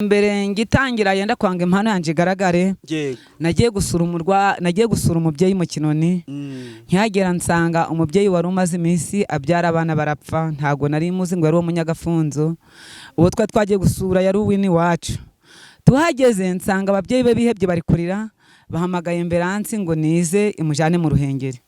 Mbere ngitangira yenda kwanga impano yanjye igaragare. Nagiye gusura umurwa, nagiye gusura umubyeyi mu Kinoni. Nkihagera nsanga umubyeyi wari umaze iminsi abyara abana barapfa. Ntabwo nari muzi ngo yari uwo munyagafunzo. Uwo twari twagiye gusura yari uw'ino iwacu. Tuhageze nsanga ababyeyi be bihebye, bari kurira, bahamagaye ambulance ngo nize imujyane mu Ruhengeri.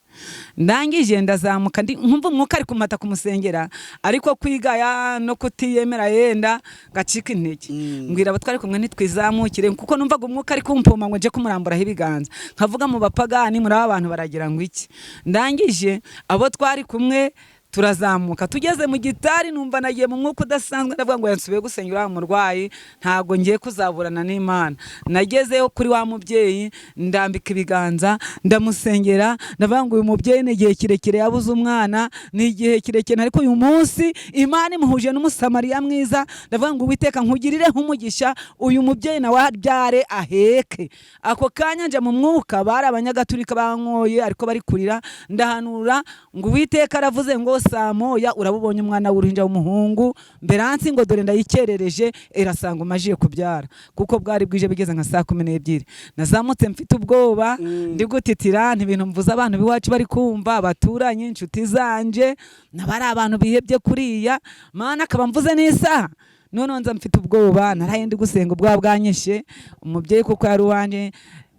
Ndangije ndazamuka, ndi nkumva umwuka ari kumata kumusengera, ariko kwigaya no kutiyemera yenda ngacika intege. Mbwira abo twari kumwe ntitwizamukire, kuko numvaga umwuka ari kumpoma ngo nje kumuramburaho ibiganza, nkavuga mu bapagani, muri aba bantu baragira ngo iki? Ndangije abo twari kumwe turazamuka. Tugeze mu gitari numva nagiye mu mwuka udasanzwe, ndavuga ngo yansubiye gusengera wa murwayi, ntabwo ngiye kuzaburana n'Imana. Nagezeyo kuri wa mubyeyi, ndambika ibiganza, ndamusengera, ndavuga ngo uyu mubyeyi ni igihe kirekire yabuze umwana, ni igihe kirekire, ariko uyu munsi Imana imuhuje n'Umusamariya mwiza. Ndavuga ngo Uwiteka nkugirireho umugisha, uyu mubyeyi nawe abyare aheke. Ako kanya njya mu mwuka, bari Abanyagatulika bankoye ariko bari kurira. Ndahanura ngo Uwiteka aravuze ngo saa moya urabubonye umwana w'uruhinja w'umuhungu. Ambulance ngo dore ndayikerereje, irasanga umajije kubyara, kuko bwari bwije bigeze nka saa 12. Nazamutse mfite ubwoba, ndi gutitira, ibintu mvuze abantu b'iwacu bari kumva, abaturanyi, inshuti zanje, nabari abantu bihebye kuriya. Mana, akaba mvuze n'isaha. Noneho nza mfite ubwoba, naraye ndi gusenga, ubwoba bwanyishe. Umubyeyi kuko yari uwanjye,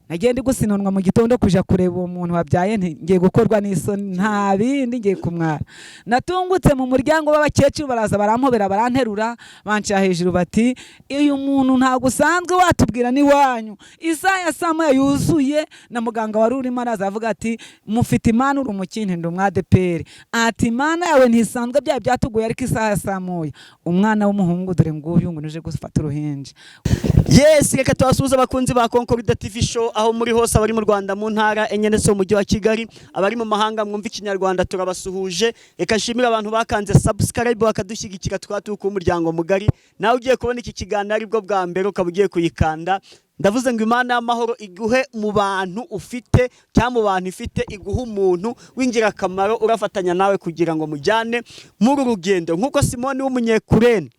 nagiye ndi gusinanwa mu gitondo kuja kureba uwo muntu wabyaye, nti ngiye gukorwa n'isoni, nta bindi, ngiye kumwara. Natungutse mu muryango w'abakecuru, baraza barampobera, baranterura, banca hejuru, bati uyu muntu ntabwo usanzwe, watubwira n'iwanyu. Isaha ya saa moya yuzuye na muganga wari urimo araza avuga ati mufite Imana, uri umukindi, ndi umwadeperi. Ati Imana yawe ntisanzwe, byaba byatugoye, ariko isaha ya saa moya umwana w'umuhungu dore nguyu, ngo nuje gufata uruhinja. Yes, reka tubasuhuze abakunzi ba Concorda TV Show aho muri hose, abari mu Rwanda mu ntara enye ndetse mu mujyi wa Kigali, abari mu mahanga mwumva Ikinyarwanda, turabasuhuje. Reka nshimire abantu bakanze subscribe bakadushyigikira, twatuka umuryango mugari. Nawe ugiye kubona iki kiganiro aribwo bwa mbere, ukaba ugiye kuyikanda, ndavuze ngo Imana y'amahoro iguhe mu bantu ufite cyangwa mu bantu ifite, iguhe umuntu w'ingirakamaro urafatanya nawe kugira ngo mujyane muri uru rugendo, nk'uko Simoni w'Umunyekurene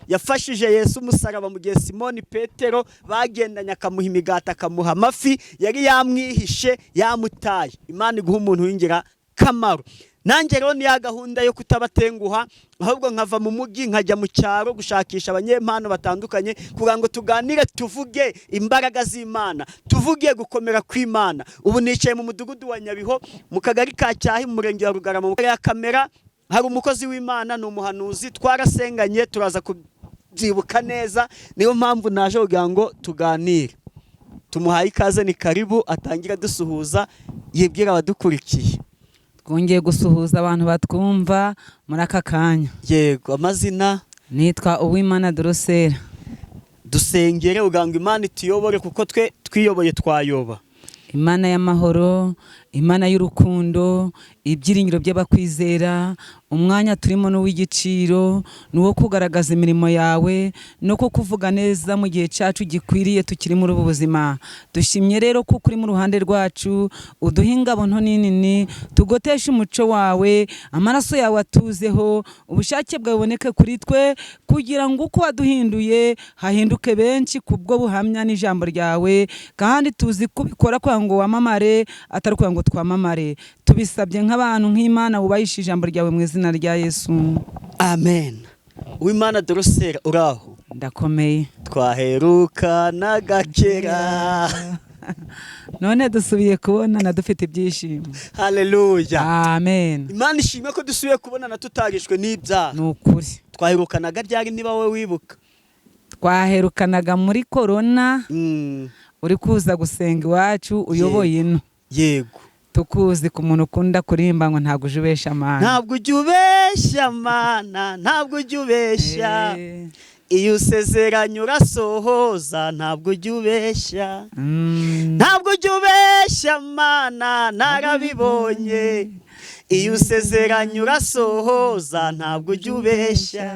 yafashije Yesu umusaraba mu gihe Simoni Petero bagendanye, akamuha imigati, akamuha amafi, yari yamwihishe, yamutaye. Imana iguha umuntu w'ingirakamaro. Nanjye rero ni ya gahunda yo kutabatenguha, ahubwo nkava mu mujyi nkajya mu cyaro gushakisha abanyempano batandukanye kugira ngo tuganire, tuvuge imbaraga z'Imana, tuvuge gukomera kw'Imana. Ubu nicaye mu mudugudu wa Nyabiho, mu kagari ka Cyahi, mu murenge wa Rugarama. Mu ya kamera hari umukozi w'Imana, ni umuhanuzi, twarasenganye, turaza kubyibuka neza. Niyo mpamvu naje kugira ngo tuganire. Tumuhaye ikaze, ni karibu, atangira dusuhuza, yibwira abadukurikiye. Twongeye gusuhuza abantu batwumva muri aka kanya. Yego, amazina? Nitwa Uwimana Dorosera. Dusengere kugira ngo Imana ituyobore, kuko twe twiyoboye twayoba. Imana y'amahoro, Imana y'urukundo, ibyiringiro by'abakwizera, umwanya turimo ni uw'igiciro, ni uwo kugaragaza imirimo yawe no kukuvuga neza mu gihe cyacu gikwiriye tukiri muri ubu buzima. Dushimye rero kuko uri mu ruhande rwacu, uduha ingabo nto n'inini, tugoteshe umuco wawe, amaraso yawe atuzeho, ubushake bwawe buboneke kuri twe, kugira ngo uko waduhinduye hahinduke benshi kubwo buhamya n'ijambo ryawe. Kandi tuzi ko ubikora kugira ngo wamamare, atari kugira ngo twamamare. Tubisabye nk'abantu, nk'Imana wubahisha ijambo ryawe, mu izina rya Yesu. Amen. Uwimana Dorosera, uraho? Ndakomeye. Twaherukanaga kera. None dusubiye kubonana dufite ibyishimo. Haleluya! Amen. Imana ishimwe ko dusubiye kubonana tutarishwe n'ibyaha. Ni ukuri. Twaherukanaga ryari, niba wowe wibuka? Twaherukanaga muri korona, uri kuza gusenga iwacu, uyoboye ino. Tukuzi ku muntu ukunda kuririmba ngo ntabwo uje ubesha Mana. Ntabwo ujya ubeshya Mana, ntabwo ujya ubeshya. Iyo usezeranye urasohoza, ntabwo ujya ubeshya. Ntabwo ujya ubeshya Mana, narabibonye. Iyo usezeranye urasohoza, ntabwo ujya ubeshya.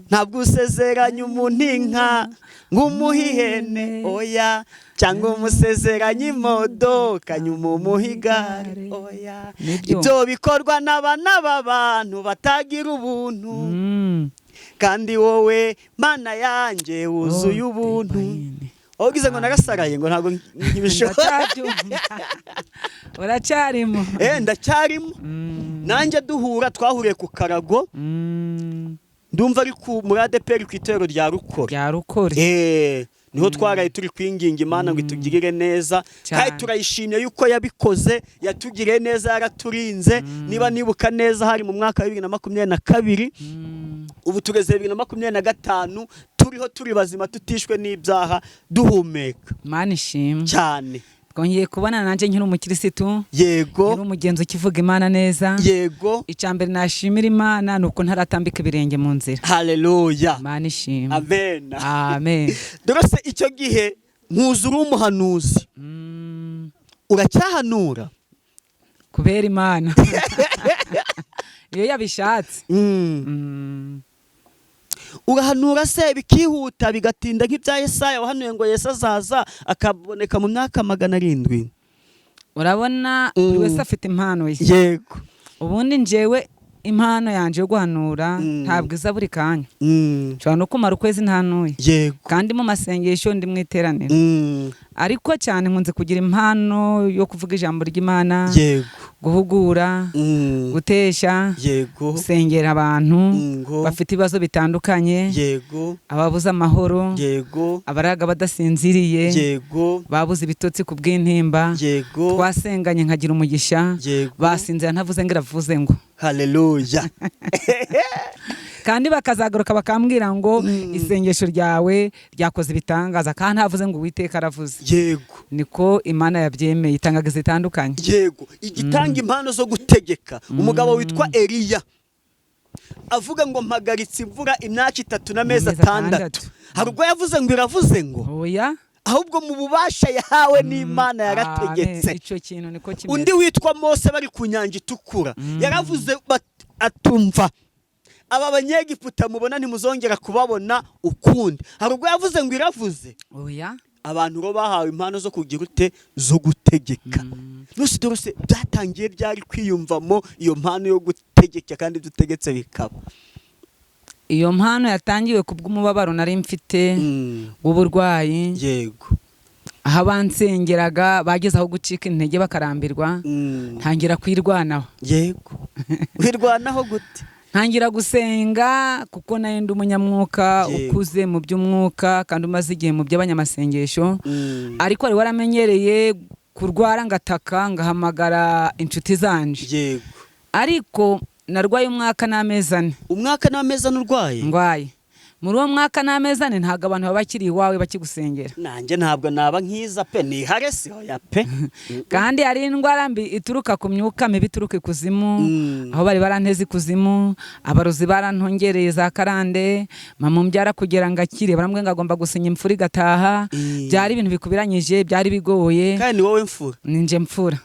Ntabwo usezeranye umuntu inka ngo umuhe ihene, oya, cyangwa umusezeranye imodoka nyuma umuhe igare, oya. Nibyo. Ibyo bikorwa n'abana b'abantu batagira ubuntu. Kandi wowe Mana yanjye wuzuye ubuntu. Wowe ngo narasaraye ngo ntabwo nkibishobora. Ndacabyumva. Uracyarimo. Ndacyarimo. Nanjye duhura twahuriye ku karago. Ndumva ari ku muri ADEPR ku itorero rya Rukore. Rya Rukore. Niho twaraye turi kwinginga Imana ngo itugirire neza, kandi turayishimye yuko yabikoze, yatugiriye neza, yaraturinze. Niba nibuka neza hari mu mwaka wa 2022, ubu tugeze 2025, turiho turi bazima, tutishwe n'ibyaha, duhumeka. Imana ishimwe cyane. Twongeye kubona nanjye nkiri umukirisitu. Yego. Nkiri umugenzi ukivuga Imana neza. Yego. Icya mbere nashimira Imana ni uko ntaratambika ibirenge mu nzira. Haleluya. Imana ishimwe. Amen. Amen. Dore se icyo gihe nkuzura umuhanuzi. Uracyahanura? Kubera Imana iyo yabishatse. Urahanura se bikihuta bigatinda nk'ibya Yesaya wahanuye ngo Yesu azaza akaboneka mu myaka 700? Urabona buri wese afite impano ye. Yego. Ubundi njyewe impano yanjye yo guhanura ntabwo iza buri kanya. Nshobora no kumara ukwezi ntanuye. Yego. Kandi mu masengesho ndi mu iteraniro. Ariko cyane nkunze kugira impano yo kuvuga ijambo ry'Imana. Yego. Guhugura, gutesha, Yego. gusengera abantu bafite ibibazo bitandukanye. Yego. Ababuze amahoro. Yego. Abaraga badasinziriye. Yego. Babuze ibitotsi ku bw'intimba. Yego. Twasenganye nkagira umugisha. Yego. Basinzira ntavuze ngo iravuze ngo. Haleluya. Kandi bakazagaruka bakambwira ngo isengesho ryawe ryakoze ibitangaza, kandi ntavuze ngo Uwiteka aravuze. Yego. Niko Imana yabyemeye, itangaga zitandukanye. Yego. Igitanga impano zo gutegeka. Umugabo witwa Eliya avuga ngo mpagaritse imvura imyaka 3 n'amezi 6. Hari ubwo yavuze ngo iravuze ngo. Oya. Ahubwo mu bubasha yahawe n'Imana yarategetse. Icyo kintu niko kimeze. Undi witwa Mose bari ku nyanja itukura yaravuze atumva aba banyegiputa mubona ntimuzongera kubabona ukundi. Hari ubwo yavuze ngo iravuze. Oya. Abantu ro bahawe impano zo kugira ute, zo gutegeka. Nose dorose byatangiye ryari kwiyumvamo iyo mpano yo gutegeka kandi dutegetse bikaba? Iyo mpano yatangiwe kubw'umubabaro nari mfite w'uburwayi. Yego. Aho abansengeraga bageze aho gucika intege bakarambirwa, ntangira kwirwanaho. Yego. Wirwanaho gute? Ntangira gusenga kuko nayo ndi umunyamwuka ukuze mu by'umwuka kandi umaze igihe mu by'abanyamasengesho. Ariko wari waramenyereye kurwara ngataka ngahamagara inshuti zanje. Yego. Ariko narwaye umwaka n'amezi 4. Umwaka n'amezi 4 urwaye? Ndwaye. Muri uwo mwaka n'amezi 4 ntabwo abantu baba bakiri iwawe bakigusengera. Nanjye ntabwo naba nkiza pe, nihare si hoya pe. Kandi hari indwara mbi ituruka ku myuka mibi ituruka ikuzimu. Aho bari baranteze ikuzimu, abarozi barantongereye za karande, mama umbyara kugira ngo akire baramubwira ngo agomba gusinya imfura igataha. Byari ibintu bikubiranyije, byari bigoye. Kandi ni wowe mfura? Ni nje mfura.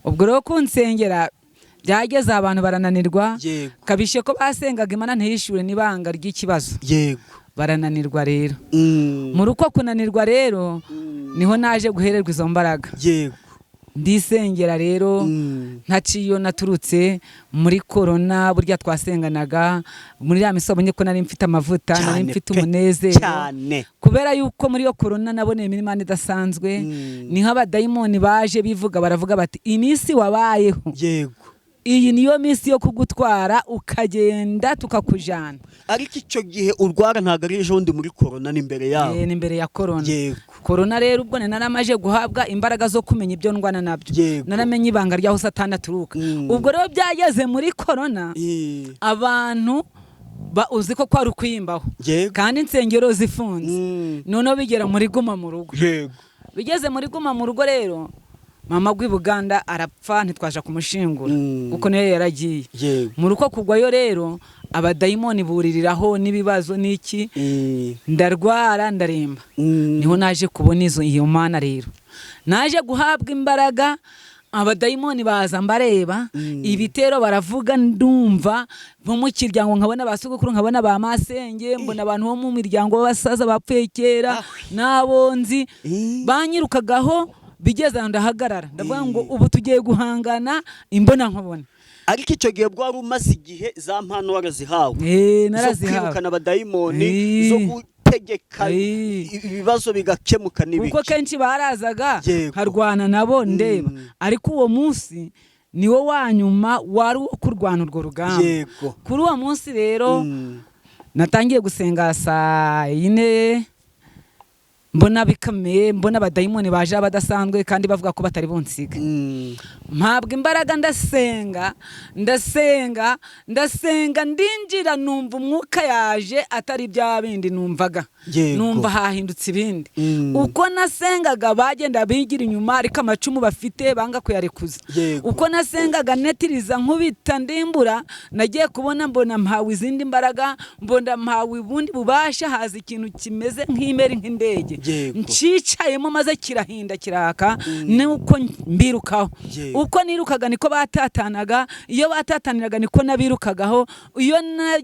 Ubwo rero kunsengera byageze abantu barananirwa. Kabishe ko basengaga Imana ntiyishure n'ibanga ry'ikibazo. Yego. Barananirwa rero. Muri uko kunanirwa rero niho naje guhererwa izo mbaraga. Yego. Ndisengera rero ntaciyo naturutse muri corona, burya twasenganaga muri ya misobo ko nari mfite amavuta, nari mfite umunezero cyane. Kubera yuko muri yo corona naboneye Imana idasanzwe. Niho abadayimoni baje bivuga baravuga bati iminsi wabayeho. Yego. Iyi niyo minsi yo kugutwara ukagenda tukakujana. Ariko icyo gihe urwara ntabwo ari ejo bundi muri corona, ni imbere yawe. Ni imbere ya corona. Yego. Corona rero ubwo naramaje guhabwa imbaraga zo kumenya ibyo ndwana nabyo. Naramenye ibanga ryaho Satani aturuka. Ubwo rero byageze muri corona abantu uzi ko kwari ukwiyimbaho. Kandi insengero zifunze. Noneho bigera muri guma mu rugo. Yego. Bigeze muri guma mu rugo rero mama gw'i Buganda arapfa ntitwaje kumushingura kuko niyo yaragiye. Mu ruko kugwayo rero abadayimoni buririraho n'ibibazo n'iki, ndarwara ndaremba. Niho naje kubona iyo mana rero. Naje guhabwa imbaraga, abadayimoni baza mbareba, ibitero baravuga ndumva bo mu kiryango nkabona ba sogokuru, nkabona ba masenge, mbona abantu bo mu miryango b'abasaza bapfuye kera n'abonzi banyirukagaho. Bigeze aho ndahagarara ndavuga ngo ubu tugiye guhangana imbona nkubona. Ariko icyo gihe bwo wari umaze igihe za mpano warazihawe, Eh, zo narazihawe. kwirukana abadayimoni, Eh. zo gutegeka ibibazo bigakemuka n'ibiki. Kuko kenshi barazaga nkarwana nabo ndeba, ariko uwo munsi niwo wa nyuma wari uwo kurwana urwo rugamba. Kuri uwo munsi rero natangiye gusenga saa 4, mbona bikameye, mbona abadayimoni baje badasanzwe kandi bavuga ko batari bunsiga. Mpabwa imbaraga, ndasenga, ndasenga, ndasenga, ndinjira, numva umwuka yaje atari bya bindi numvaga. Numva hahindutse ibindi. Uko nasengaga bagenda bigira inyuma, ariko amacumu bafite banga kuyarekuza. Uko nasengaga netiriza, nkubita, ndimbura, nagiye kubona mbona mpawe izindi mbaraga, mbona mpawe ubundi bubasha, haza ikintu kimeze nk'imeri, nk'indege. Ncicayemo maze kirahinda, kiraka, nuko mbirukaho. Uko nirukaga niko batatanaga, iyo batataniraga niko nabirukagaho, iyo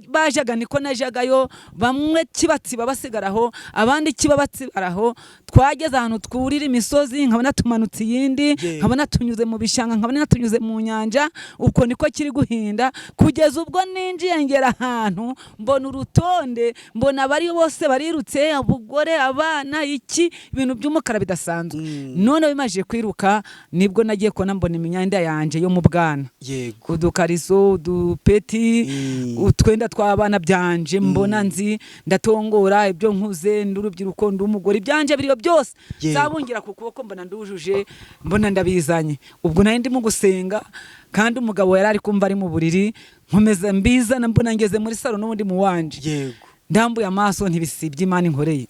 bajaga niko najagayo. Bamwe kibatsiba basigaraho, abandi kiba batsibaraho. Twageze ahantu twurira imisozi, nkabona tumanutse iyindi, nkabona tunyuze mu bishanga, nkabona tunyuze mu nyanja. Uko niko kiri guhinda kugeza ubwo ninjiye ngera ahantu mbona urutonde, mbona abari bose barirutse, abagore, abana, iki, ibintu by'umukara bidasanzwe. None bimajije kwiruka, nibwo nagiye kubona mbona imyenda yanjye yo mu bwana, udukariso, udupeti, utwenda tw'abana byanje, mbona nzi ndatongora ibyo nkuze, nd'urubyiruko, nd'umugore, ibyanje biriyo byose. Nzabungira ku kuboko, mbona ndujuje, mbona ndabizanye. Ubwo nari ndimo gusenga kandi umugabo yari ari kumva ari mu buriri. Nkomeza mbizana, mbona ngeze muri salo n'ubundi mu wanje. Ndambuye amaso, ntibisibye Imana inkoreye.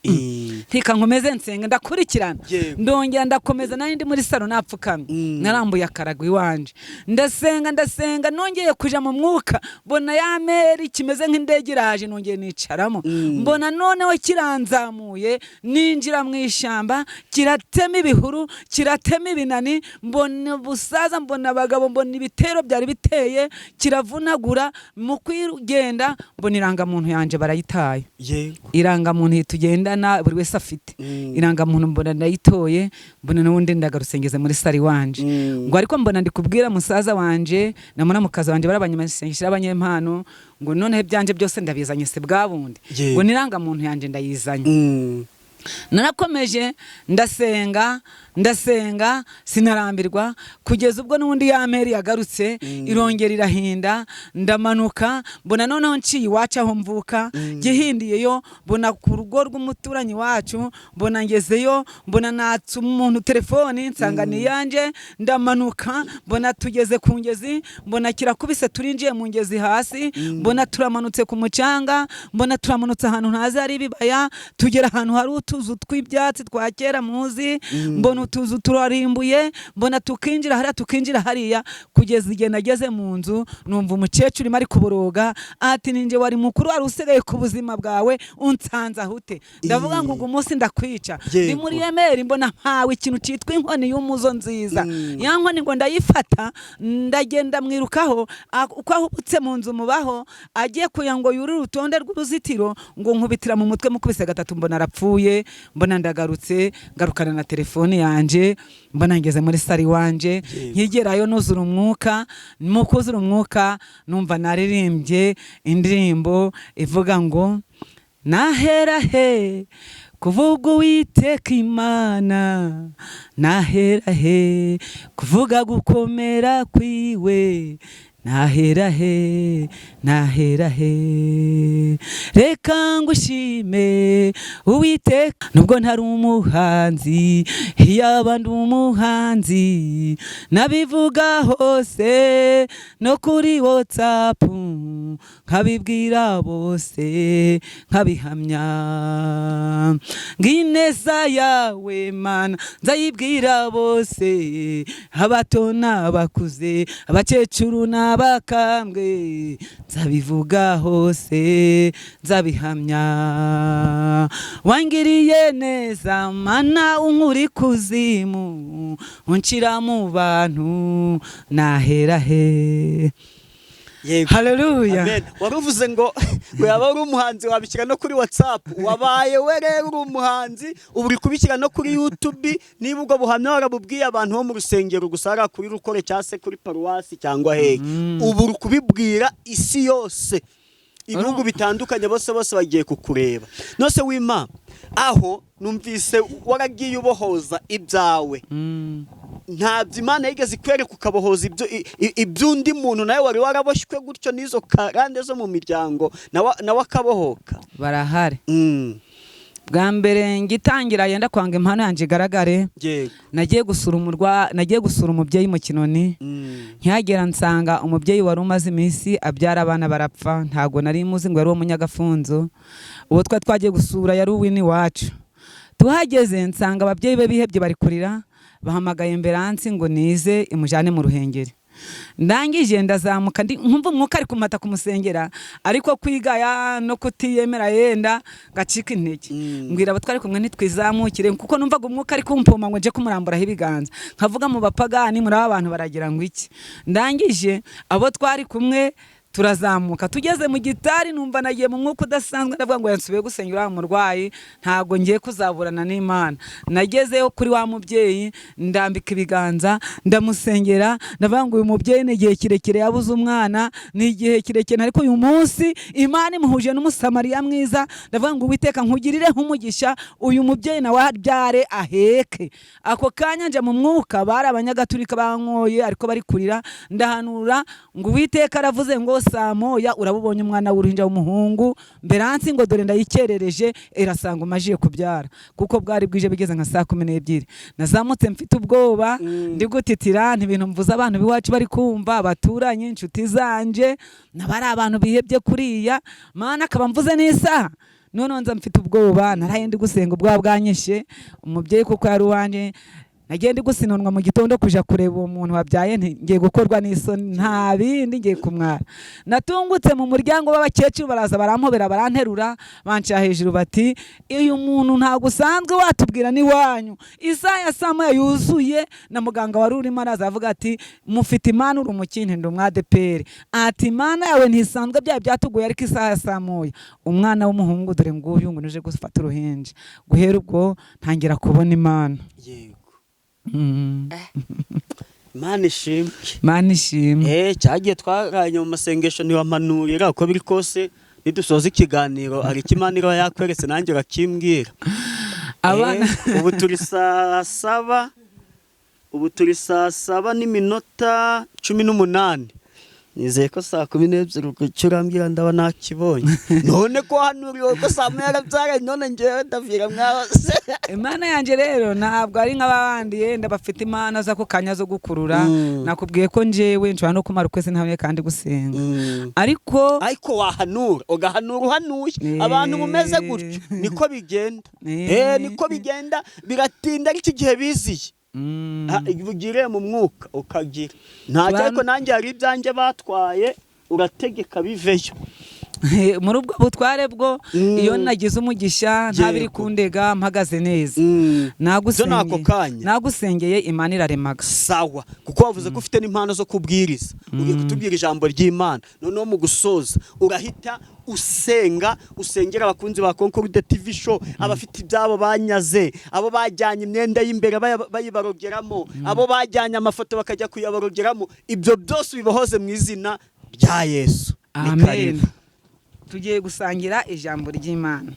Ntika nkomeze nsenga, ndakurikirana. Ndongera ndakomeza, nari ndi muri salo napfukamye. Narambuye akarago iwanje, ndasenga, ndasenga, nongeye kuja mu mwuka, mbona ya meri kimeze nk'indege iraje, nongeye nicaramo. Mbona noneho kiranzamuye, ninjira mu ishyamba, kiratema ibihuru, kiratema ibinani, mbona ubusaza, mbona abagabo, mbona ibitero byari biteye, kiravunagura. Mu kwigenda mbona irangamuntu yanjye barayitaye. Irangamuntu tugendana buri wese afite. Irangamuntu mbona ndayitoye, mbona n'ubundi ndagarutse ngeze muri sari wanje. Ngo ariko mbona ndi kubwira musaza wanje na munamukazi wanje bari abanyamasengesho b'abanyempano, ngo noneho ibyanje byose ndabizanye, se bwa bundi, ngo n'irangamuntu yanjye ndayizanye. Narakomeje ndasenga, ndasenga, sinarambirwa, kugeza ubwo n'ubundi ya meri yagarutse, irongera irahinda. Ndamanuka, mbona noneho nciye iwacu aho mvuka, gihindiyeyo, mbona ku rugo rw'umuturanyi wacu, mbona ngezeyo, mbona natse umuntu telefoni, nsanga ni iyanjye. Ndamanuka, mbona tugeze ku ngezi, mbona kirakubise, turinjiye mu ngezi hasi, mbona turamanutse ku mucanga, mbona turamanutse ahantu ntazi hari ibibaya, tugera ahantu hari utuzu tw'ibyatsi twa kera muzi, mbona utuzu turarimbuye, mbona tukinjira hariya, tukinjira hariya, kugeza igihe nageze mu nzu, numva umukecuru urimo ari kuboroga, ati: "Ninjye wari mukuru wari usigaye ku buzima bwawe, unsanze aho ute?" Ndavuga ngo ugu munsi ndakwica. Ndi muri emeri, mbona mpawe ikintu cyitwa inkoni y'umuzo nziza. Ya nkoni ngo ndayifata, ndagenda mwirukaho, uko ahubutse mu nzu mubaho, agiye kugira ngo yurire urutonde rw'uruzitiro, ngo nkubitira mu mutwe, mukubise gatatu, mbona arapfuye. Mbona ndagarutse, ngarukana na telefoni yanjye, mbona ngeze muri sari iwanje. Nkigerayo nuzura umwuka. Mu kuzura umwuka numva naririmbye indirimbo ivuga ngo: "Nahera he kuvuga Uwiteka Imana, nahera he kuvuga gukomera kwiwe, nahera he, nahera he? Reka ngushime Uwiteka nubwo ntari umuhanzi. Iyaba ndi umuhanzi nabivuga hose no kuri WhatsApp, nkabibwira bose, nkabihamya. Ng'ineza yawe Mana nzayibwira bose, abato n'abakuze, abakecuru n'abakambwe, nzabivuga hose, nzabihamya. Wangiriye neza Mana, unkura ikuzimu, unshyira mu bantu, nahera he?" Yego. Haleluya. Amen. Wari uvuze ngo yaba uri umuhanzi wabishyira no kuri WhatsApp. Wabaye we rero uri umuhanzi, ubu uri kubishyira no kuri YouTube. Niba ubwo buhamya warabubwiye abantu bo mu rusengero gusa, hariya kuri Rukore cyangwa se kuri paruwasi cyangwa hehe, ubu uri kubibwira isi yose, ibihugu bitandukanye, bose bose bagiye kukureba. Nose wima aho numvise waragiye ubohoza ibyawe, ntabyo Imana yigeze ikwereka ukabohoza ibyo iby'undi muntu nawe wari waraboshywe gutyo n'izo karande zo mu miryango, nawe akabohoka? Barahari. Bwa mbere ngitangira yenda kwanga impano yanjye igaragare, nagiye gusura umubyeyi mu Kinoni. Nkihagera nsanga umubyeyi wari umaze iminsi abyara abana barapfa. Ntabwo nari muzi ngo yari uwo munyagafunzo. Uwo twari twagiye gusura yari uw'ino iwacu. Tuhageze nsanga ababyeyi be bihebye, bari kurira, bahamagaye ambulance ngo nize imujyane mu Ruhengeri. Ndangije ndazamuka, nkumva umwuka ari kumata kumusengera, ariko kwigaya no kutiyemera yenda ngacika intege. Mbwira abo twari kumwe ntitwizamukire, kuko numvaga umwuka ari kumpoma ngo nje kumuramburaho ibiganza, nkavuga mu bapagani muri aba bantu baragira ngo iki. Ndangije abo twari kumwe turazamuka, tugeze mu gitari numva nagiye mu mwuka udasanzwe, ndavuga ngo yansubiye gusengera wa murwayi, ntabwo ngiye kuzaburana n'Imana. Nagezeyo kuri wa mubyeyi, ndambika ibiganza, ndamusengera, ndavuga ngo uyu mubyeyi ni igihe kirekire yabuze umwana, ni igihe kirekire, ariko uyu munsi Imana imuhuje n'Umusamariya mwiza. Ndavuga ngo Uwiteka nkugirire nk'umugisha, uyu mubyeyi nawe abyare aheke. Ako kanya nja mu mwuka, bari abanyagatulika bankoye ariko bari kurira, ndahanura ngo Uwiteka aravuze ngo saa moya urabubonye umwana w'uruhinja w'umuhungu. Mberansi ngo dore ndayikerereje, irasanga umajiye kubyara, kuko bwari bwije bigeze nka saa 12. Nazamutse mfite ubwoba, ndi gutitira, ibintu mvuze abantu b'iwacu bari kumva, abaturanyi, inshuti zanje, nabari abantu bihebye kuriya Mana akaba mvuze n'isaha. Noneho nza mfite ubwoba, naraye ndi gusenga, ubwoba bwanyishe. Umubyeyi kuko yari uwanjye, nagiye ndi gusinanwa mu gitondo kuja kureba uwo muntu wabyaye, nti ngiye gukorwa n'isoni, nta bindi, ngiye kumwara. Natungutse mu muryango w'abakecuru, baraza barampobera, baranterura, banca hejuru bati uyu muntu ntabwo usanzwe watubwira n'iwanyu. Isaha ya saa moya yuzuye na muganga wari urimo araza avuga ati mufite Imana, uri umukindi, ndi umwadeperi. Ati Imana yawe ntisanzwe, byawe byatugoye, ariko isaha ya saa moya umwana w'umuhungu dore nguyu, ngo nuje gufata uruhinja. Guhera ubwo ntangira kubona Imana. Yego. Imana ishimwe. Imana ishimwe. Cyagiye twaranye mu masengesho ntiwampanurira. Uko biri kose nidusoza ikiganiro hari icyo Imana iba yakweretse nanjye urakimbwira. Abana Ubu turi saa saba, ubu turi saa saba n'iminota 18. Nizeye ko saa 12 icyo urambwira ndaba nakibonye. None ko hanuriwe ko saa moya yarabyaranye, none ngewe ndavira mwase. Imana yanjye rero ntabwo ari nk'abandi yenda bafite imana z'ako kanya zo gukurura. Nakubwiye ko njyewe nshobora no kumara ukwezi ntabonye kandi gusenga, ariko Ariko wahanura ugahanura uhanuye. Abantu mumeze gutyo niko bigenda. Niko bigenda, biratinda ariko igihe biziye, ugire mu mwuka ukagira ntacyo. Ariko nanjye hari ibyanjye batwaye, urategeka biveyo. Muri ubwo butware bwo, iyo nagize umugisha ntabiri kundega, mpagaze neza, Byo ni ako kanya. nagusengeye Imana iraremaga. Sawa, kuko wavuze ko ufite n'impano zo kubwiriza, ugiye kutubwira ijambo ry'Imana. Noneho mu gusoza urahita usenga, usengera abakunzi ba Concorde TV Show, abafite ibyabo banyaze, abo bajyanye imyenda y'imbere bayibarogeramo, abo bajyanye amafoto bakajya kuyabarogeramo. Ibyo byose ubibohoze mu izina rya Yesu. Ni Amen. karibu. Tugiye gusangira ijambo ry'Imana.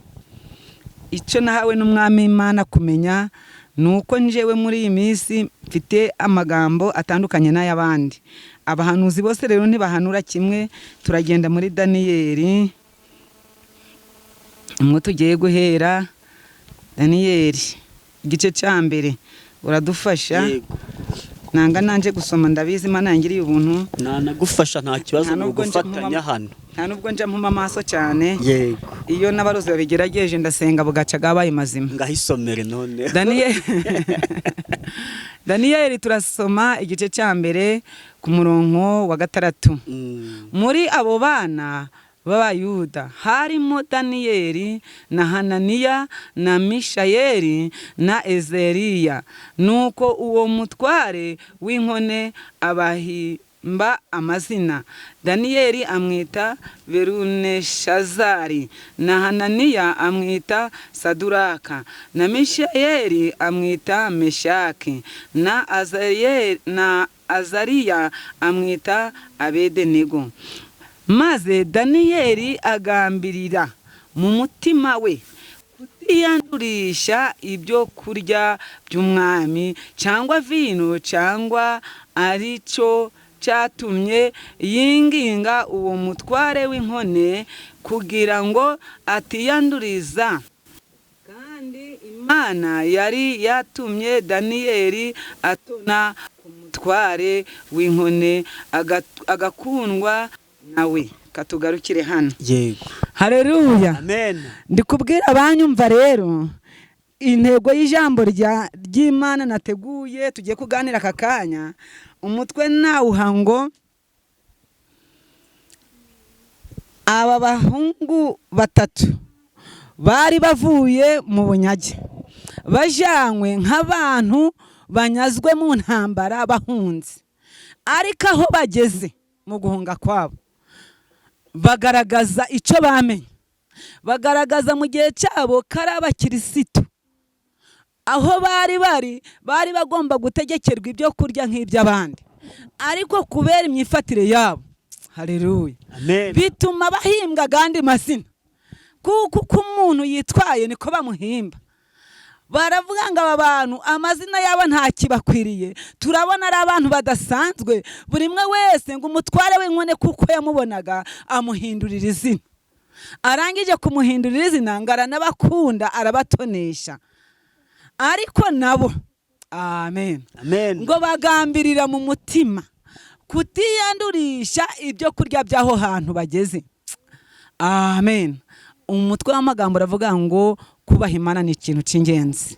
Icyo nahawe n'Umwami Imana kumenya ni uko njyewe muri iyi minsi mfite amagambo atandukanye n'ay'abandi. Abahanuzi bose rero ntibahanura kimwe. Turagenda muri Daniyeli, umwe tugiye guhera Daniyeli igice cya mbere, uradufasha. Yego. Nanga nanje gusoma, ndabizi Imana yangiriye ubuntu. Nanagufasha, nta kibazo. Nta Ni nubwo nja ugufatanya hano. Nta nubwo nja mpuma amaso cyane. Yego. Iyo n'abarozi babigerageje ndasenga bugaca gabaye mazima. Ngahisomere none. Daniyeli turasoma igice cya mbere ku murongo wa 6. Muri abo bana b'Abayuda harimo Daniyeli na Hananiya na Mishayeli na Ezeriya. Nuko uwo mutware w'inkone Abahimba amazina. Daniyeli amwita Beruneshazari, na Hananiya amwita Saduraka, na Mishayeli amwita Meshaki, na Azariya amwita Abedenego. Maze Daniyeli agambirira mu mutima we kutiyandurisha ibyo kurya by'umwami cyangwa vino, cyangwa ari cyo cyatumye yinginga uwo mutware w'inkone kugira ngo atiyanduriza. Kandi Imana yari yatumye Daniyeli atona ku mutware w'inkone, agakundwa nawe. Katugarukire hano. Yego. Haleluya. Amen. Ndi kubwira abanyumva rero intego y'ijambo ry'Imana nateguye tugiye kuganira aka kanya. Umutwe nawuha ngo aba bahungu batatu bari bavuye mu bunyage, bajanywe nk'abantu banyazwe mu ntambara bahunze, ariko aho bageze mu guhunga kwabo bagaragaza icyo bamenye, bagaragaza mu gihe cyabo ko ari abakirisitu. Aho bari bari bagomba gutegekerwa ibyo kurya nk'iby'abandi, ariko kubera imyifatire yabo, haleluya, Amen. bituma bahimbwa agandi mazina, kuko uko umuntu yitwaye niko bamuhimba. Baravuga ngo aba bantu amazina yabo ntakibakwiriye, turabona ari abantu badasanzwe. Buri umwe wese ngo umutware w'inkone kuko yamubonaga amuhindurira izina. Arangije kumuhindurira izina ngo aranabakunda, arabatonesha. Ariko nabo, amen, Amen. ngo bagambirira mu mutima kutiyandurisha ibyo kurya by'aho hantu bageze. Amen. Umutwe w'amagambo uravuga ngo kubaha Imana ni ikintu cy'ingenzi.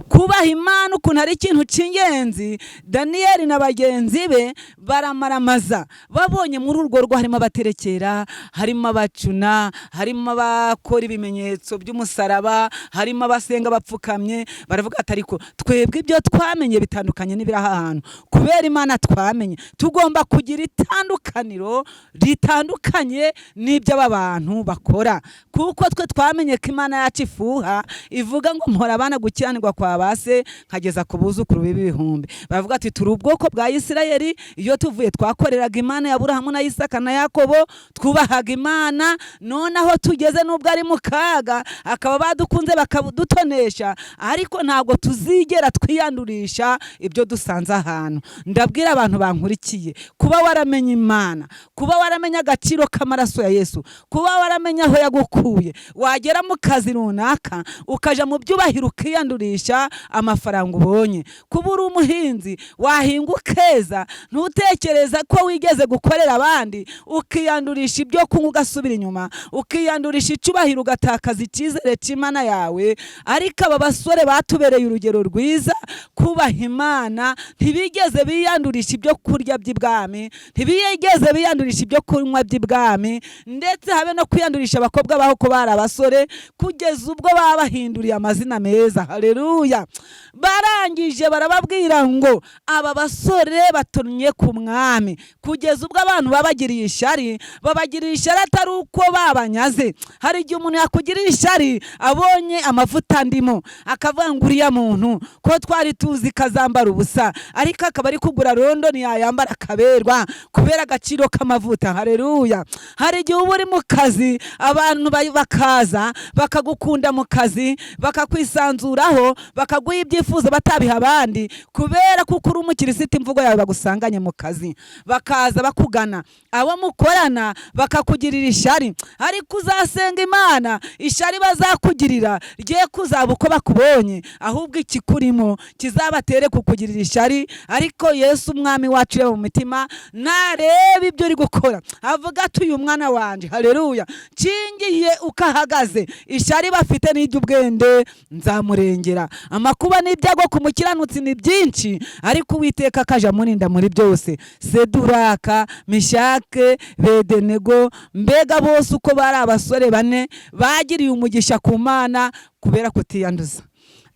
Kubaha Imana ukuntu ari ikintu cy'ingenzi, Daniyeli na bagenzi be baramaramaza babonye muri urwo rugo harimo abaterekera, harimo abacuna, harimo abakora ibimenyetso by'umusaraba, harimo abasenga bapfukamye. Baravuga ati ariko twebwe ibyo twamenye bitandukanye n'ibiri aha hantu. Kubera Imana twamenye, tugomba kugira itandukaniro ritandukanye n'ibyo aba bantu bakora, kuko twe twamenye ko Imana yacu ifuha, ivuga ngo mpora abana gukiranirwa kwa base nkageza ku buzukuru b'ibihumbi. Baravuga ati turi ubwoko bwa Isirayeli, iyo tuvuye twakoreraga Imana ya Aburahamu na Isaka na Yakobo, twubahaga Imana. None aho tugeze nubwo ari mu kaga, akaba badukunze bakadutonesha, ariko ntabwo tuzigera twiyandurisha ibyo dusanze ahantu. Ndabwira abantu bankurikiye, kuba waramenye Imana, kuba waramenye agaciro k'amaraso ya Yesu, kuba waramenye aho yagukuye, wagera mu kazi runaka ukaja mu byubahiro ukiyandurisha amafaranga ubonye. Kuba uri umuhinzi wahinga ukeza, ntutekereza ko wigeze gukorera abandi, ukiyandurisha ibyo kunywa ugasubira inyuma, ukiyandurisha icyubahiro ugatakaza icyizere cy'Imana yawe. Ariko aba basore batubereye urugero rwiza kubaha Imana, ntibigeze biyandurisha ibyo kurya by'ibwami, ntibigeze biyandurisha ibyo kunywa by'ibwami, ndetse habe no kwiyandurisha abakobwa baho ko bari abasore, kugeza ubwo babahinduriye amazina meza. Haleluya. Barangije barababwira ngo aba basore batumye ku mwami, kugeza ubwo abantu babagiriye ishyari. Babagiriye ishyari atari uko babanyaze. Hari igihe umuntu yakugirira ishyari abonye amavuta ndimo, akavuga ngo uriya muntu ko twari tuzi kazambara ubusa, ariko akaba ari kugura rondo ntiyayambara akaberwa kubera agaciro k'amavuta. Haleluya. Hari igihe uba uri mu kazi, abantu bakaza bakagukunda mu kazi, bakakwisanzuraho, bakaguha ibyifuzo batabiha abandi, kubera kuko uri umukirisitu imvugo yawe bagusanganye mu kazi, bakaza bakugana, abo mukorana bakakugirira ishyari. Ariko uzasenga Imana, ishyari bazakugirira rye kuzaba uko bakubonye, ahubwo ikikurimo kizabatere kukugirira ishyari. Ariko Yesu umwami wacu ureba mu mitima, nareba ibyo uri gukora avuga ati uyu mwana wanje, haleluya, nkingiye ukahagaze, ishyari bafite n'iry'ubwende nzamurengera. Amakuba n'ibyago ku mukiranutsi ni byinshi, ariko Uwiteka akaja amurinda muri byose. Seduraka, Meshake, Bedenego, mbega bose uko bari abasore bane bagiriye umugisha ku Mana kubera kutiyanduza.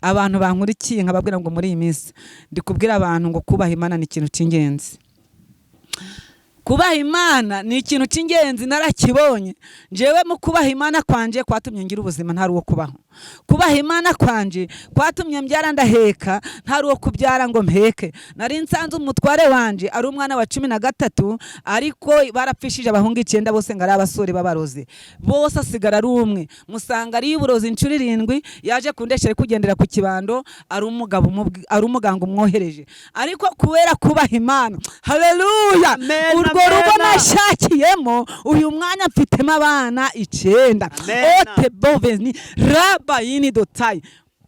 Abantu bankurikiye nkababwira ngo muri iyi minsi ndi kubwira abantu ngo kubaha Imana ni ikintu cy'ingenzi. Kubaha Imana ni ikintu cy'ingenzi, narakibonye. Njyewe mu kubaha Imana kwanje kwatumye ngira ubuzima ntari uwo kubaho. Kubaha Imana kwanje kwatumye mbyara ndaheka, ntari uwo kubyara ngo mpeke. Nari nsanze umutware wanje ari umwana wa 13, ariko barapfishije abahungu 9 bose ngo ari abasore b'abarozi, bose asigara ari umwe. Musanga ari uburozi inshuro 7, yaje kundesha ari kugendera ku kibando, ari umugabo ari umuganga umwohereje. Ariko kubera kubaha Imana, haleluya, urwo rugo nashakiyemo uyu mwanya mfitemo abana 9. Ote boveni rabayini dotayi.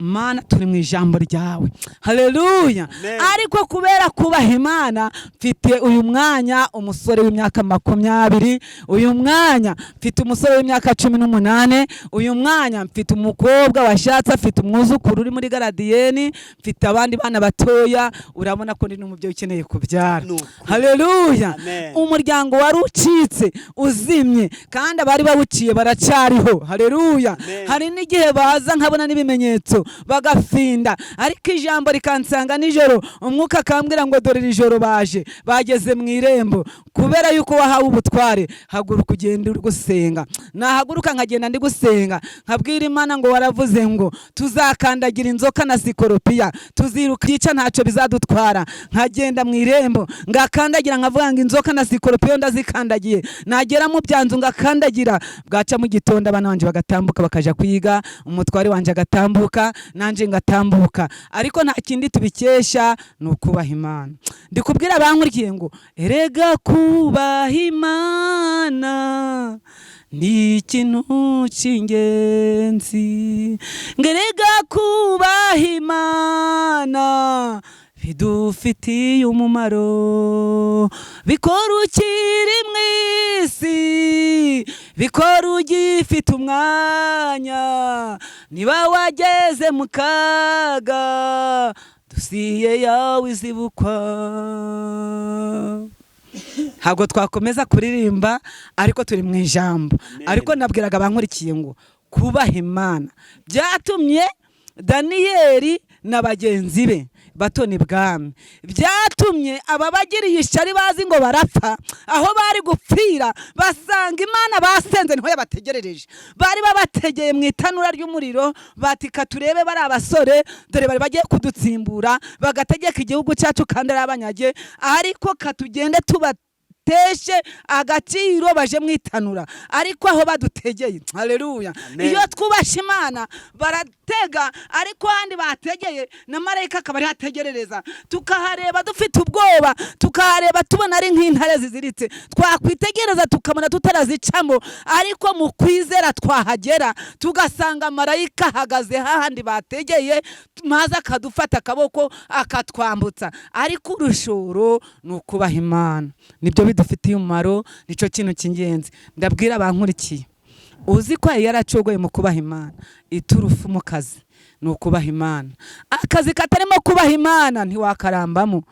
Mana, turi mu ijambo ryawe, haleluya. Ariko kubera kubaha Imana mfite uyu mwanya umusore w'imyaka 20, uyu mwanya mfite umusore w'imyaka 18, uyu mwanya mfite umukobwa washatse afite umwuzukuru uri muri garadiyeni, mfite abandi bana batoya. Urabona ko ndi n'umubyeyi ukeneye kubyara, haleluya. Umuryango wari ucitse uzimye, kandi abari bawuciye baracyariho, haleluya. Hari n'igihe baza nkabona n'ibimenyetso bagafinda, ariko ijambo rikansanga nijoro, umwuka akambwira ngo dore iri joro baje bageze mu irembo, kubera yuko wahawe ubutware, haguruka ugende uri gusenga. Nahaguruka nkagenda ndi gusenga, nkabwira Imana ngo waravuze ngo tuzakandagira inzoka na sikoropiya, tuziruka ica ntacyo bizadutwara. Nkagenda mu irembo ngakandagira, nkavuga ngo inzoka na sikoropiya ndazikandagiye. Nagera mu byanzu ngakandagira, bwaca mu gitondo abana banje bagatambuka bakaja kwiga, umutware wanje agatambuka, nanje ngatambuka. Ariko nta kindi tubikesha, ni ukubaha Imana. Ndikubwira abankurikiye ngo erega kubaha Imana ni ikintu cy'ingenzi, erega kubaha Imana bidufitiye umumaro, bikora ukiri mu isi, bikora ugifite umwanya, niba wageze mu kaga dosiye yawe izibukwa. Ntabwo twakomeza kuririmba, ariko turi mu ijambo. Ariko nabwiraga abankurikiye ngo kubaha Imana byatumye Daniyeli na bagenzi be batoni bwami, byatumye ababagiriye ishyari bazi ngo barapfa, aho bari gupfira basanga Imana basenze niho yabategerereje. Bari babategeye mu itanura ry'umuriro, batika turebe bari abasore, dore bari bagiye kudutsimbura bagategeka igihugu cyacu kandi ari abanyage, ariko katugende tuba teshe agaciro baje mwitanura, ariko aho badutegeye, haleluya. Iyo twubasha Imana baratega, ariko handi bategeye na marayika akaba ari hategerereza, tukahareba dufite ubwoba, tukahareba tubona ari nk'intare ziziritse, twakwitegereza tukabona tutarazicamo, ariko mu kwizera twahagera tugasanga marayika ahagaze hahandi bategeye, maze akadufata akaboko akatwambutsa. Ariko urushoro ni ukubaha Imana, nibyo bidufitiye umumaro, nicyo kintu cy'ingenzi. Ndabwira abankurikiye, uzi ko yari yaracogoye mu kubaha Imana, iturufu mu kazi ni ukubaha Imana. Akazi katarimo kubaha Imana ntiwakarambamo.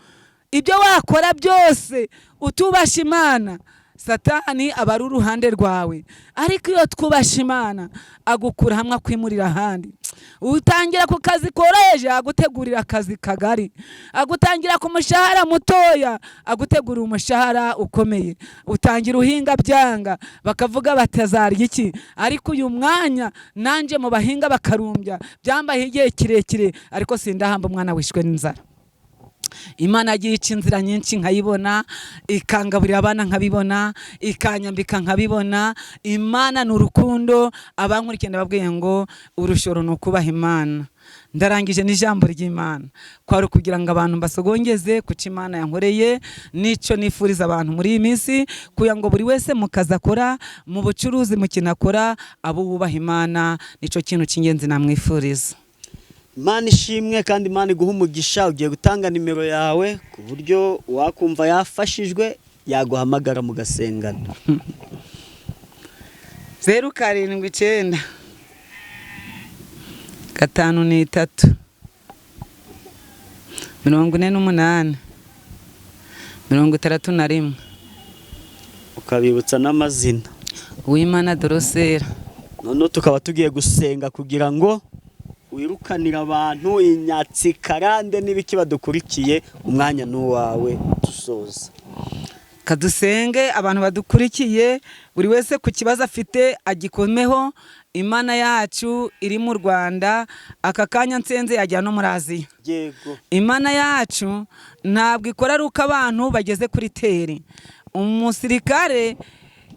Ibyo wakora byose utubasha Imana, Satani aba ari uruhande rwawe. Ariko iyo twubasha Imana agukura hamwe akwimurira ahandi. Utangira ku kazi koroheje, agutegurira akazi kagari. Agutangira ku mushahara mutoya, agutegurira umushahara ukomeye. Utangira uhinga byanga, bakavuga batazarya iki, ariko uyu mwanya nanjye mu bahinga bakarumbya, byambaye igihe kirekire, ariko sindahamba umwana wishwe n'inzara. Imana yagiye ica inzira nyinshi nkayibona, ikangaburira abana nkabibona, ikanyambika nkabibona. Imana ni urukundo. Abankurikiye ndababwiye ngo urushoro ni ukubaha Imana. Ndarangije n'ijambo ry'Imana, kwari ukugira ngo abantu mbasogongeze kuco Imana yankoreye, n'icyo nifuriza abantu muri iyi minsi, kugira ngo buri wese mu kazi akora, mu bucuruzi, mu kintu akora, abo wubaha Imana, nicyo kintu cy'ingenzi namwifuriza. Imana ishimwe kandi Imana iguha umugisha. Ugiye gutanga nimero yawe ku buryo wakumva yafashijwe yaguhamagara mugasengana. 0 7 9 5 3 48 61. Ukabibutsa n'amazina. Uwimana Dorosera. Noneho tukaba tugiye gusenga kugira ngo wirukanira abantu inyatsi karande n'ibiki badukurikiye. Umwanya n'uwawe dusoza. Kadusenge abantu badukurikiye, buri wese ku kibazo afite agikomeho. Imana yacu iri mu Rwanda, aka kanya nsenze yajya no muri Aziya. Imana yacu ntabwo ikora ari uko abantu bageze kuri teri. Umusirikare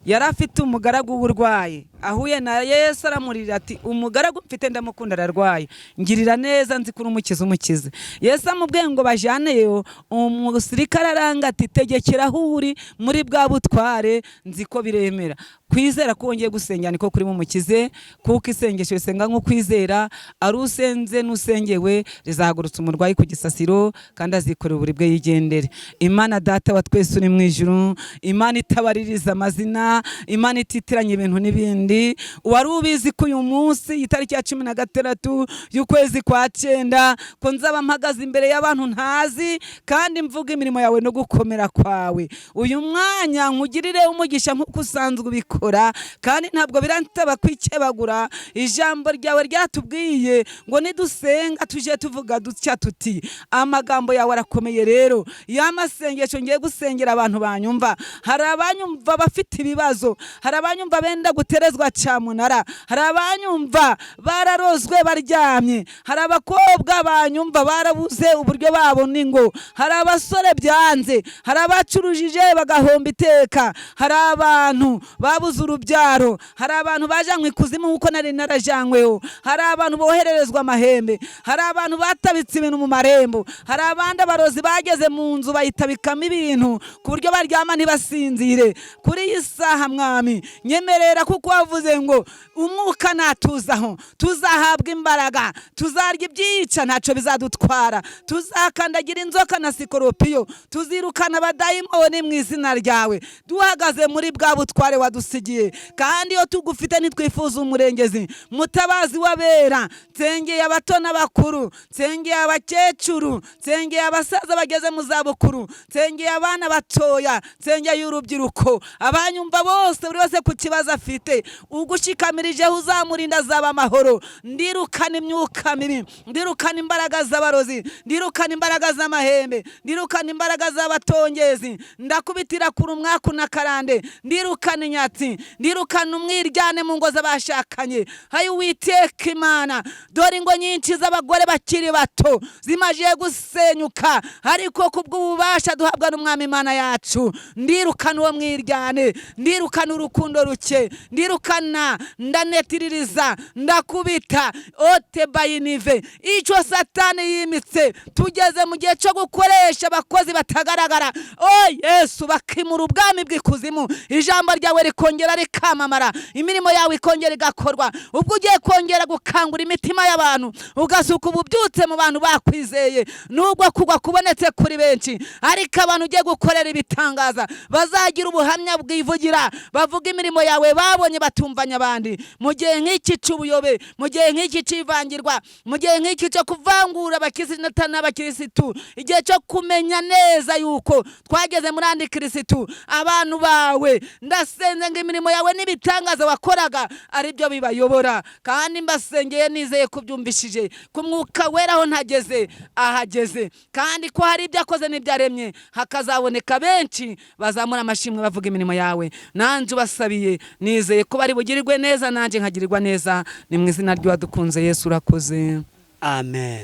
yari afite umugaragu w'urwaye, ahuye na Yesu aramurira ati: "Umugaragu mfite ndamukunda ararwaye, ngirira neza, nzi ko uri umukiza, umukize." Yesu amubwiye ngo bajaneyo, umusirikare aranga ati: "Tegekera aho uri muri bwa butware, nzi ko biremera." Kwizera ko wongeye gusenga niko kuri bumukize, kuko isengesho risenga nko kwizera, ari usenze n'usengewe rizahagurutsa umurwayi ku gisasiro, kandi azikorera uburibwe yigendere. Imana Data wa twese uri mu ijuru, Imana itabaririza amazina, Imana ititiranya ibintu n'ibindi, wari ubizi ko uyu munsi itariki ya 16 y'ukwezi kwa 9 ko nzaba mpagaze imbere y'abantu ntazi kandi mvuga imirimo yawe no gukomera kwawe. Uyu mwanya nkugirire umugisha nk'uko usanzwe ubikora, kandi ntabwo biransaba kwikebagura. Ijambo ryawe ryatubwiye ngo nidusenga tujye tuvuga dutya tuti: "Amagambo yawe arakomeye." Rero ya masengesho ngiye gusengera abantu banyumva, hari abanyumva bafite ibibazo, hari abanyumva benda guterezwa cyamunara, hari abanyumva bararozwe baryamye, hari abakobwa banyumva barabuze uburyo babona ingo, hari abasore byanze, hari abacurujije bagahomba iteka, hari abantu babuze urubyaro, hari abantu bajanywe ikuzimu nk'uko nari narajanyweho, hari abantu bohererezwa amahembe, hari abantu batabitse ibintu mu marembo, hari abandi abarozi bageze mu nzu bayitabikamo ibintu ku buryo baryama ntibasinzire. Kuri iyi saha Mwami nyemerera, kuko wavuze ngo umwuka natuzaho tuzahabwa imbaraga, tuzarya ibyica ntacyo bizadutwara, tuzakandagira inzoka na sikoropiyo, tuzirukana abadayimoni mu izina ryawe. Duhagaze muri bwa butware wadusigiye, kandi iyo tugufite ntitwifuza umurengezi. Mutabazi w'abera, nsengeye abato n'abakuru, nsengeye abakecuru, nsengeye abasaza bageze mu zabukuru, nsengeye abana batoya, nsengeye urubyiruko, abanyumva bose, buri wese ku kibazo afite ugushikamirijeho uzamurinda azaba amahoro. Ndirukana imyuka mibi, ndirukana imbaraga z'abarozi, ndirukana imbaraga z'amahembe, ndirukana imbaraga z'abatongezi, ndakubitira kure umwaku na karande, ndirukana inyatsi, ndirukana umwiryane mu ngo z'abashakanye. Hayi Uwiteka Imana, dore ingo nyinshi z'abagore bakiri bato zimajiye gusenyuka, ariko kubw'ububasha duhabwa n'Umwami Imana yacu, ndirukana uwo mwiryane, ndirukana urukundo ruke, ndirukana, ndanetiririza, ndakubita ote bayinive icyo Satani yimitse. Tugeze mu gihe cyo gukoresha abakozi batagaragara, o Yesu, bakimura ubwami bw'ikuzimu, ijambo ryawe rikongera rikamamara, imirimo yawe ikongera igakorwa. Ubwo ugiye kongera gukangura imitima y'abantu, ugasuka ububyutse mu bantu bakwizeye, nubwo kugwa kubonetse kuri benshi, ariko abantu ugiye gukorera ibitangaza bazagira ubuhamya bwivugira, bavuga imirimo yawe babonye batumvanya abandi. Mu gihe nk'iki cy'ubuyobe, mu gihe nk'iki cy'ivangirwa, mu gihe nk'iki cyo kuvangura abakirisitu n'abakirisitu, igihe cyo kumenya neza yuko twageze muri andi kirisitu, abantu bawe ndasenze ngo imirimo yawe n'ibitangaza wakoraga aribyo bibayobora. Kandi mbasengeye nizeye kubyumvishije ku mwuka wera aho ntageze ahageze, kandi ko hari ibyo akoze n'ibyo aremye, hakazaboneka benshi bazamura amashimwe bavuga imirimo yawe. Nanjye ubasabiye nizeye ko bari bugirirwe neza, nanjye nkagirirwa neza. Ni mu izina ry'uwadukunze Yesu, urakoze. Amen.